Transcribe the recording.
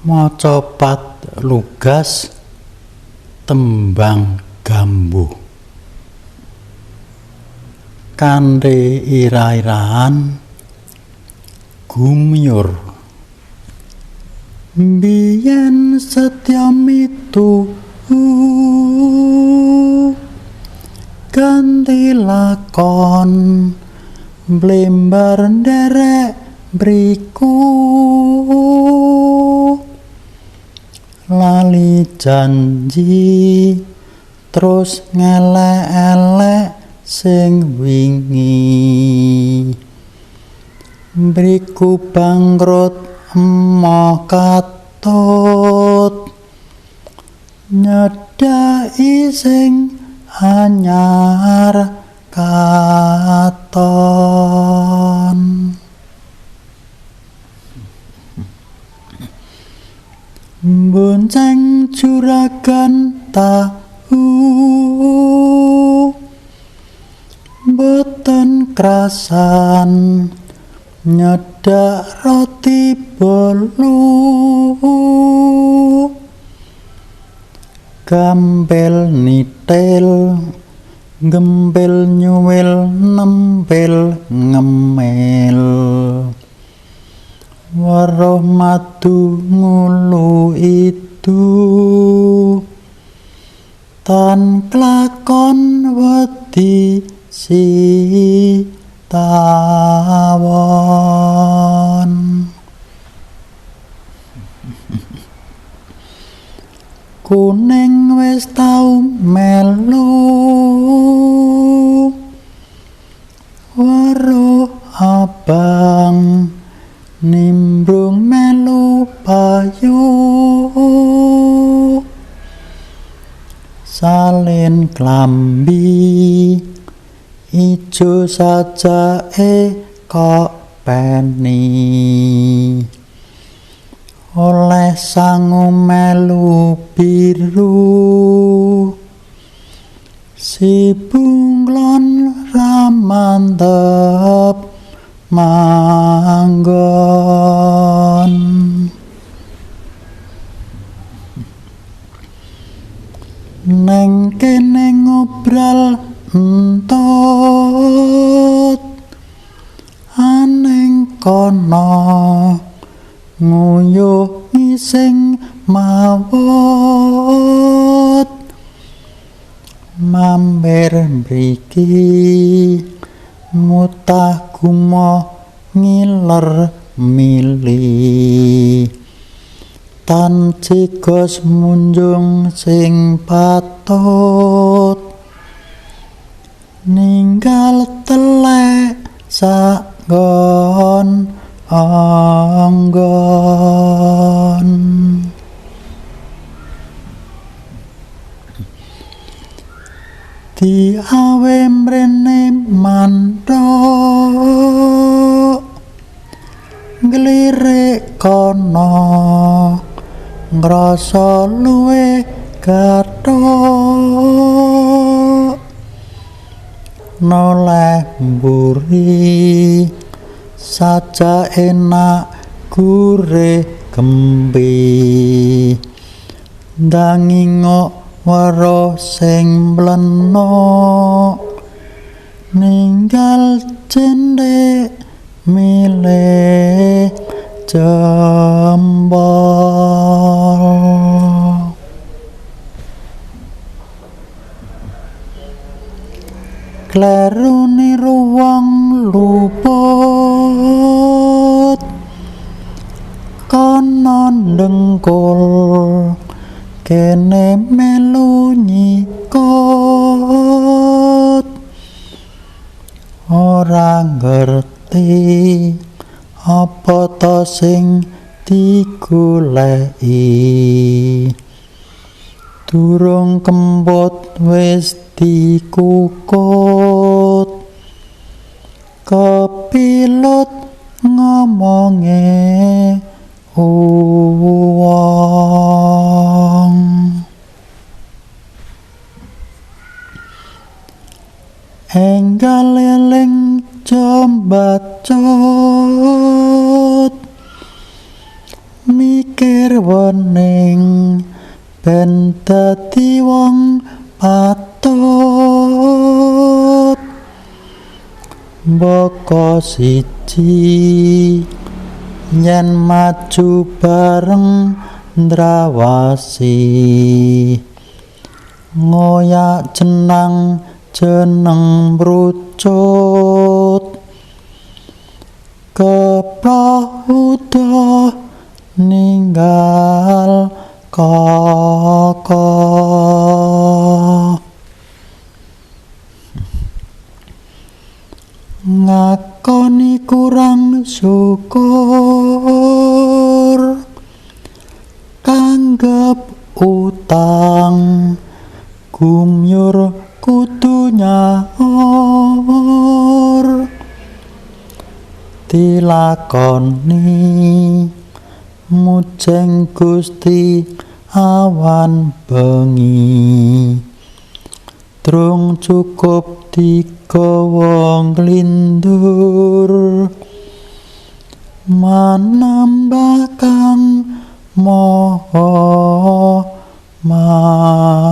Macapat lugas tembang gambuh kanthi ira-iraan gumyur. Biyen setya mitu ganti lakon blembar nderek mriku, lali janji terus ngelek-elek sing wingi. Mriku bangkrut emoh katut nyedhaki sing anyar katon. Bonceng juragan tahu boten krasan nyedak roti bolu, gambel nitel gembel nyuwil nempel ngemel, weruh madu ngulu itu tan klakon wedi si tawon. Kuning wis tau melu weruh abang nimbrung melu payu, salin klambi ijo sajake kok peni, oleh sangu melu biru, si bunglon ramantep manggon. Neng kene ngobral entut aneng kono nguyuh ngising mawut, mampir mriki mutah gumoh ngiler mili, tan cigos munjung sing patut ninggal telek sakgon anggon. Diawe mrene manthuk nglirik kono ngrasa luwe gathuk, noleh mburi saja enak gurih gempi, ndanginguk weruh sing mlenuk ninggal cendhek milih jempol. Kleru niru wong luput kono ndengkul kene melu nyikut, ora ngerti apa to sing digoleki, durung kembut wis dikukut, kepilut ngomonge uwong. Enggal eling jombacut mikir Pikir wening ben dadi wong patut, mboko siji yen maju bareng ndrawasi, ngoyak jenang jeneng mrucut, keploh udo ninggal koko. Ngakoni kurang syukur, kanggep utang gumyur kudu nyaur, dilakoni mujeng Gusti awan bengi, trung cukup digawa nglindur, manambah kang maha mandur.